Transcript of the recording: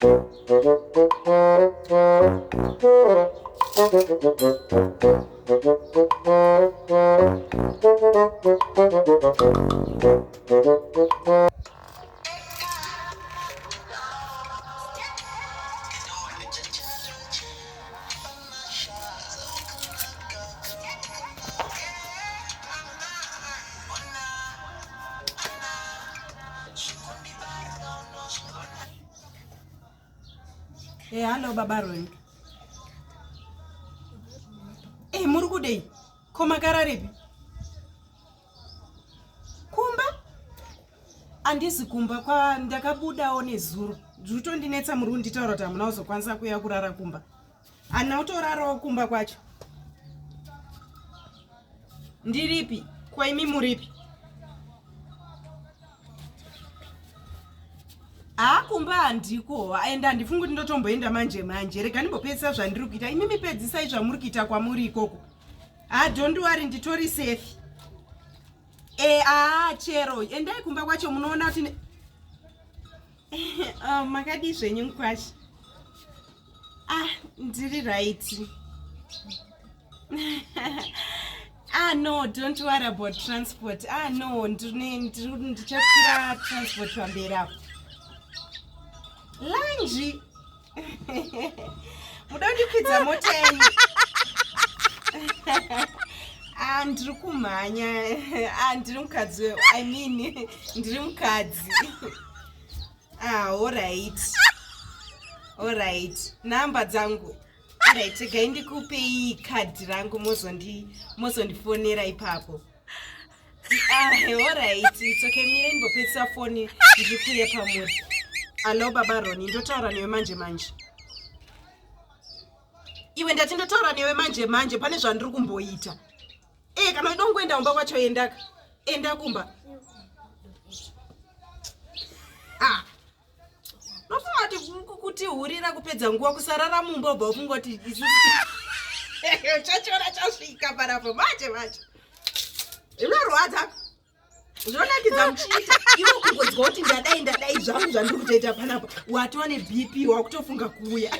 Hey, eh, hello baba Roni. Eh, muri kudei? Ko makararepi? Kumba? Andisi kumba kwa ndakabudawo nezuro. Zvitondinetsa muri kunditaura kuti hamuna kuzokwanisa kuuya kurara kumba. Handina kutorarawo kumba kwacho. Ndiripi? Kwa imi muripi? Haa kumba handiko and handifungi kuti ndotomboenda manje manje. Rega ndimbopedzisa zvandiri kuita. Imimi pedzisai zvamuri kuita kwamuri ikoko. Haa don't worry nditori safe. Eh haa chero endai kumba kwacho munoona kuti oh, makadii zvenyu mukwashi? Ah ndiri right. Ah no, don't worry about transport. Ah no, ndichakwira transport pamberi apo. Lanji. Muda kundikwidza mota yenyu. Ah, ndiri kumhanya. Ah, ndiri mukadzi. I mean, ndiri mukadzi. Ah, all right. All right. Namba dzangu. Alright, regai ndikupei kadhi rangu mozondifonera ipapo. Ah, alright, it's okay. Mire ndimbopedzisa foni ndiri kuuya pamuri. Allo baba Roni, ndotaura newe manje manje. Iwe ndati ndotaura newe manje manje pane zvandiri kumboita. Eh, kana uida kungoenda kumba kwacho endaka. Enda kumba. Ah. Nofunga kuti kutihurira kupedza nguva kusarara mumba ubva ufunga kuti chachiona chasvika panapo manje manje. Zvinorwadza. Zvinonakidza muchiita iwe kungonzwa kuti ndadai ndadai zvangu zvandiri kutoita panapa watova neBP wakutofunga kuuya.